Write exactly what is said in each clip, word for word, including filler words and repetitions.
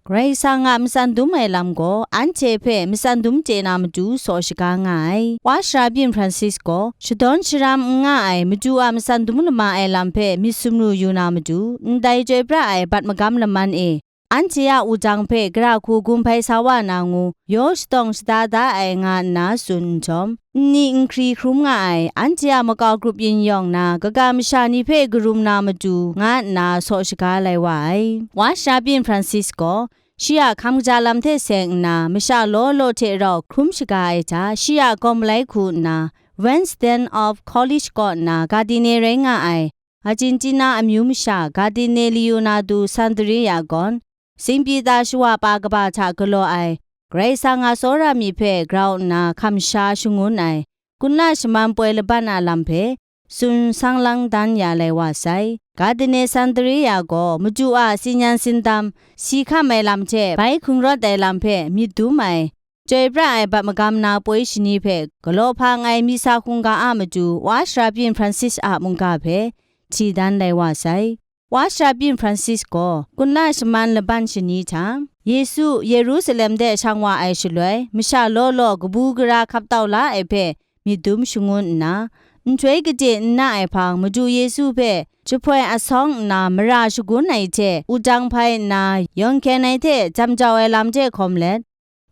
Karai Kasang a matsan dum ai lam gaw anhte hpe matsan dum chye na matu saw shaga nga ai. Wa shara byin Francis gaw shadawn sharam n nga ai, matu a matsan dum lama ai lam hpe myit sumru yu na matu, ndai chyoi pra ai bat magam laman e, anhte a wudang hpe gara hku gun hpai sa wa na ngu, yaw shatawng shada da ai nga nna tsun nhtawm, nni nhkri hkrum nga ai, anhte a makau grup yin yawng na, kaga masha ni hpe karum na matu, nga nna saw shaga lai wa ai. Wa shara byin Francis gaw, shi a hkam kaja lam hte seng nna, masha law law hte rau hkrum shaga ai hta, shi a gawng malai hku nna, Winston of College kaw nna Cardinal rai nga ai, Argentina amyu masha Cardinal Leonardo Sant'Andrea gawn, Saint Peter shawa pa kaba hta galaw ai, Karai Kasang a tsawra myit hpe grau nna hkamsha shangun ai, kunla shaman poi laban a lam hpe tsun sang lang dan ya lai wa sai. Cardinal Sant'Andrea gaw madu a tsin yan tsindam, si hkam ai lam hte bai hkungrawt ai lam hpe myit dum ai, chyoi pra ai bat magam na poi shani hpe galaw hpang ai misa hkungga a matu, Wa shara byin Francis a mungga hpe hti dan lai wa sai. Wa shara byin Francis gaw kunla shaman laban shani hta, Yesu Yerusalem de shang wa ai shaloi, masha law law kabu gara hkap tau la ai hpe myit dum shangun nna, nhtoi gade n na ai hpang, Madu Yesu hpe jahpoi asawng nna mara shagun ai hte, wudang hpai nna yawng hkyen ai hte jam jau ai lam hte hkawm let,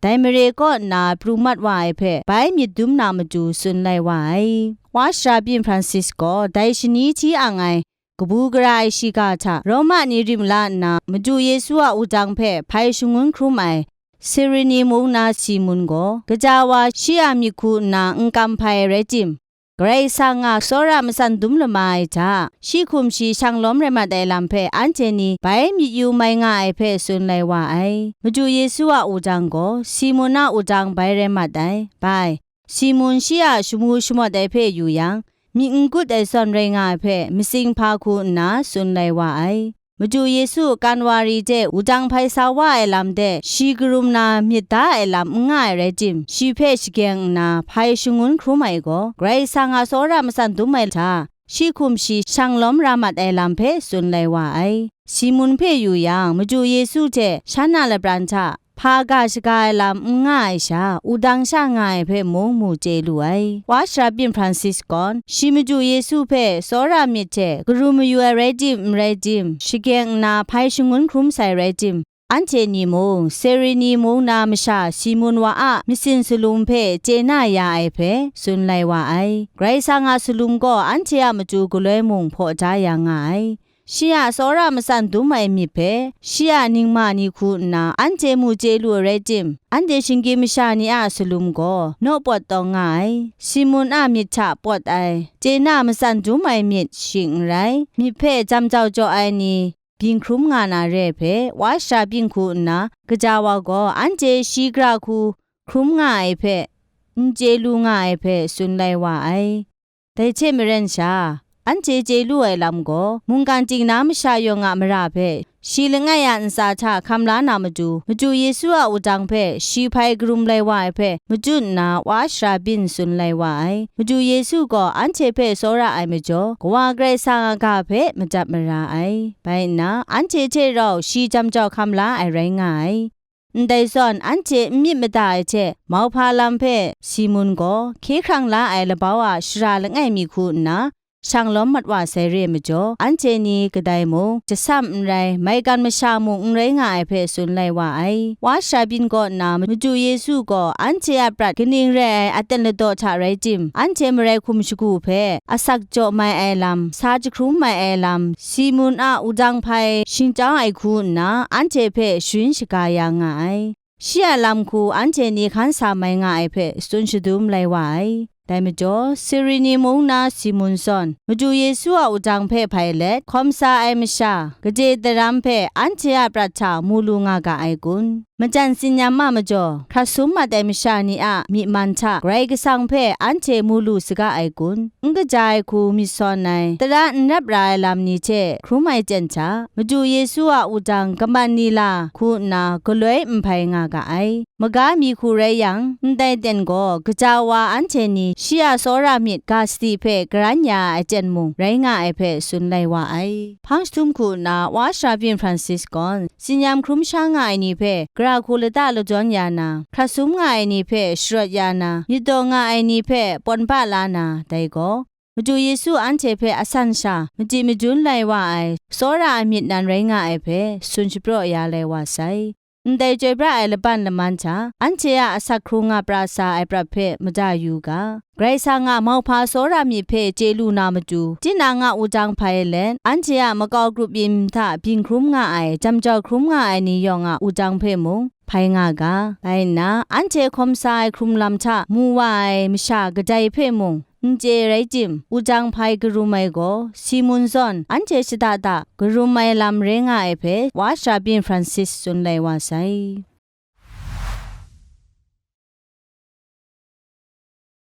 dai mare kaw nna pru mat wa ai hpe bai myit dum na matu tsun lai wa ai. Wa shara byin Francis gaw dai shani hti ang ai kabu gara ai shiga hta Roma ni rim la nna, Madu Yesu a wudang hpe hpai shangun hkrum ai Sirini mung na Simun gaw, kaja wa shi a myit hku nna n kam hpai rai tim, Karai Kasang a tsawra matsan dum lama ai hta, shi hkum shi shang lawm rai mat ai lam hpe anhte ni bai myit yu mai nga ai hpe tsun lai wa ai. Madu Yesu a wudang gaw, Simun a wudang bai rai mat ai. Bai, Simun shi a shamu shamawt ai hpe yu yang, myit n gut ai zawn rai nga ai hpe matsing hpa hku nna tsun lai wa ai. Madu Yesu Kanwari de wudang hpai sa wa ai lam de, shi karum na myit da ai lam n nga ai rai tim, shi hpe shageng nna hpai shangun hkrum ai gaw, Karai Kasang a tsawra matsan dum ai hta, shi hkum shi shang lawm ra mat ai lam hpe tsun lai wa ai. Simun hpe yu yang, Madu Yesu hte shan a lapran hta, hpa ga shaga ai lam n nga ai sha, wudang sha nga ai hpe mung mu chye lu ai. Wa shara byin Francis gawn, shi Madu Yesu hpe tsawra myit hte karum mayu ai rai tim, n rai tim, shageng nna hpai shangun hkrum sai rai tim, anhte ni mung, Sirini mung na masha Simun wa a matsin salum hpe chye na ya ai hpe tsun lai wa ai. Karai Kasang a salum gaw anhte a matu galoi mung hpaw da ya nga ai. Shi a tsawra matsan dum ai myit hpe, shi a ningma ni hku nna anhte mu chye lu ai rai tim, anhte shinggyim masha ni a salum gaw naw pawt tawng nga ai. Simun a myit hta pawt ai, chye na matsan dum ai myit shing n rai, myit hpe jam jau jaw ai ni byin hkrum nga na re ai hpe, wa shara byin hku nna, kaja wa gaw anhte shi gara hku hkrum nga ai hpe, n chye lu nga ai hpe tsun lai wa ai. Dai hte maren sha, anhte chye lu ai lam gaw, mungkan ting na masha yawng a mara hpe, shi langai a ntsa hta hkam la na matu, Madu Yesu a wudang hpe shi hpai karum lai wa ai hpe, matut nna wa shara byin tsun lai wa ai. Madu Yesu gaw anhte hpe tsawra ai majaw, Kawa Karai Kasang a ga hpe madap mara ai. Bai nna, anhte hte rau shi jam jau hkam la ai rai nga ai. Ndai zawn, anhte n myit mada ai hte mauhpa lam hpe Simun gaw hkye hkrang la ai labau a shara langai mi hku nna, shang lawm mat wa sai re ai majaw, anhte ni kadai mung, jasam n rai, maigan masha mung n rai nga ai hpe tsun lai wa ai. Wa shara byin kaw nna, Madu Yesu gaw anhte a prat kaning rai ai aten ladaw hta rai tim, anhte marai hkum shagu hpe asak jaw mai ai lam, sa jahkrum mai ai lam, Simun a wudang hpai shingchau ai hku nna, anhte hpe sharin shaga ya nga ai. Shi a lam hku anhte ni hkan sa mai nga ai hpe tsun shadum lai wa ai. Dai majaw, Sirini mung na Simun zawn, Madu Yesu a wudang hpe hpai let, hkawm sa ai masha, gade daram hpe anhte a prat hta mu lu nga ga ai kun? Majan tsinyam a majaw, hkrat sum mat ai masha ni a myi man hta Karai Kasang hpe anhte mu lu saga ai kun, n kaja ai hku myit sawn ai, tara n rap ra ai lam ni hte hkrum ai ten hta, Madu Yesu a wudang kaman ni la hku nna galoi n hpai nga ga ai. Maga mi hku rai yang, ndai ten gaw gaja wa anhte ni shi a tsawra myit ga sadi hpe garan ya ai ten mung rai nga ai hpe tsun lai wa ai. Hpang jahtum hku nna, Wa Sara Byin Francis gaw, tsinyam hkrum sha nga ai ni hpe gara hku lata ladawn ya na, hkrat sum nga ai ni hpe sharawt ya na, myit daw nga ai ni hpe pawn ba la na, dai gaw, Madu Yesu anhte hpe asan sha madi madun lai wa ai tsawra ai myit nan rai nga ai hpe tsun shapraw ya lai wa sai. Ndai chyoi pra ai laban laman hta, anhte a asak hkrung a pra sa ai prat hpe mada yu ga. Karai Kasang a mauhpa tsawra myit hpe chye lu na matu, tinang a wudang hpai let, anhte a makau grup yin hta byin hkrum nga ai, jam jau hkrum nga ai ni yawng a wudang hpe mung hpai nga ga. Bai nna, anhte hkawm sa ai hkrum lam hta mu wa ai masha kadai hpe mung n chye rai tim, wudang hpai karum ai gaw, si mun zawn anhte shada da karum ai lam re nga ai hpe, Wa Sara Byin Francis tsun lai wa sai.